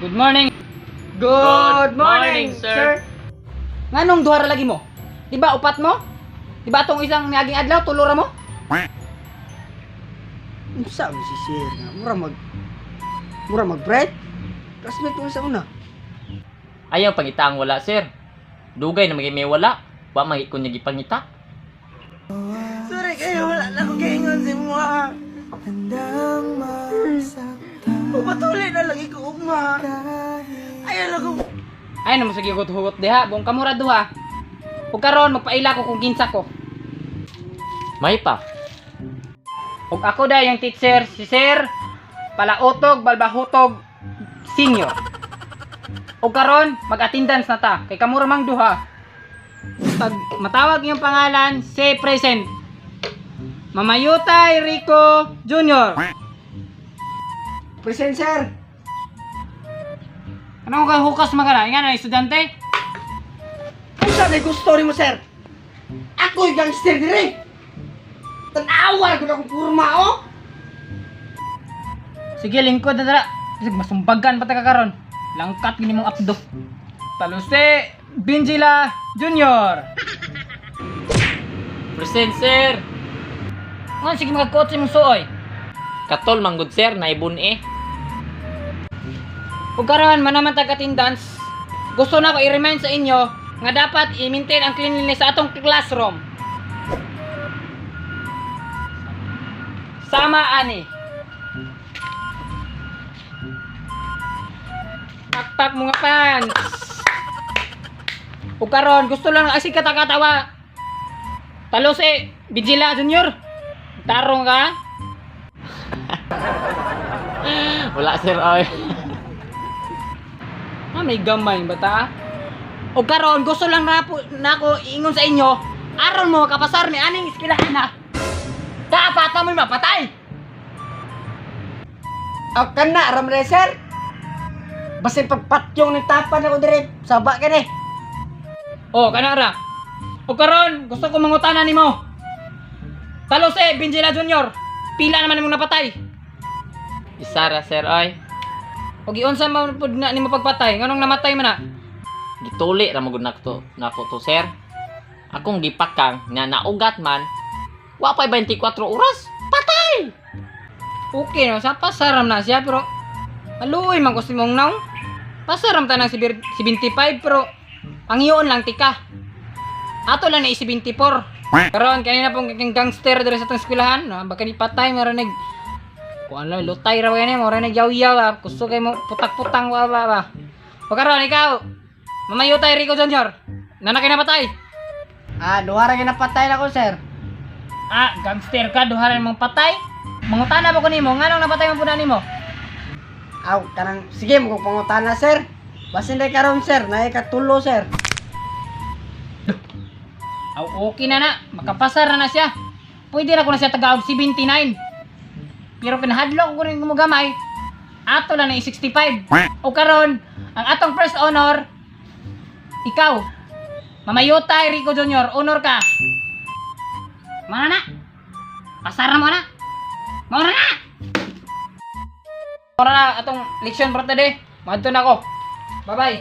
Good morning. Good morning, sir. Nganong duha ra lagi mo? Di ba upat mo? Di ba atong isang niaging adlaw tulo ra mo? Unsa man si sir nga mura mag break. Classmate mo sa una. Ayaw pangita ang wala, sir. Dugay na maging may wala. Wa man ko niya gipangita. Sorry kayo, wala na ko kaingon si mo. Patuloy na lagi ko ugma. Ayaw na ko. Ay namo sige hugot-hugot diha, buong kamura duha. Ug karon magpaila ko kung kinsa ko. May pa. Ug ako da yung teacher si Sir Palautog Balbahutog Senior. Ug karon mag-attendance na ta kay kamura mang duha. Pag matawag iyong pangalan, say present. Mamayutay Rico Jr. Present, sir. Ano ka hukas mga na? Nga na estudyante? Unsa may gusto nimo, sir? Ako'y gangster dire. Tan-awar ko na akong kurma, oh. Sige, lingkod na dara. Bisag masumbagan pa ta ka karon. Langkat gini mong apdo. Taluse Binjila Junior. Present, sir. Nga sige magkuot sa imong suoy. Katol manggod, sir, naibun eh. Ug karon man naman tag attendance. Gusto na ko i-remind sa inyo nga dapat i-maintain ang cleanliness sa atong classroom. Sama ani. Pakpak mga pants. Ug karon gusto lang asi katakatawa. Talo si Bijila Junior. Tarong ka. Wala, sir, oy. Ah, may gamay bata. O karon gusto lang na po nako iingon sa inyo, aron mo makapasar ni aning eskilahan na. Dapat mo mapatay. Aw kana ram re, sir. Basin pagpatyong ni tapan ako dire, saba kini. O kana ra. O karon gusto ko mangutana nimo. Talo si Benjila Junior. Pila naman imong napatay. Isa ra, sir, oy. O giunsa man pud na nimo pagpatay, nganong namatay man na? Gituli ra magud nako nako to, sir. Akong gipakang nga naugat man. Wa pa'y 24 oras. Patay! Okay no, sa pasaram na siya pero aluoy man ko si mong naong. Pasaram ta ng 75 pero pangyoon lang tika. Ato lang na 74. Karon kanina pong king gangster diri sa atong eskwelahan, no, baka ni patay meron nag kuan lang lutay ra ba gani, mura nag yaw-yaw ah, gusto kay mo putak-putang wa ba ba. O karon ikaw, Mamayutay Rico Jr. Nana kay napatay. Ah, duha ra ginapatay na ko, sir. Ah, gangster ka duha ra mong patay. Mangutana ba ko nimo nganong napatay man pud na nimo? Aw, kanang sige mo kong pangutana, sir. Basin day karon, sir, naay katulo, sir. Aw, okay na na. Makapasar na na siya. Pwede na ko na siya tagaog 79. Pero kinahadlok ko rin gumugamay. Ato lang na 65. O karon, ang atong first honor, ikaw, Mamayutay Rico Jr., honor ka. Mana na? Pasar na mo na. Maura na! Maura na atong leksyon for today. Madto na ko. Bye-bye.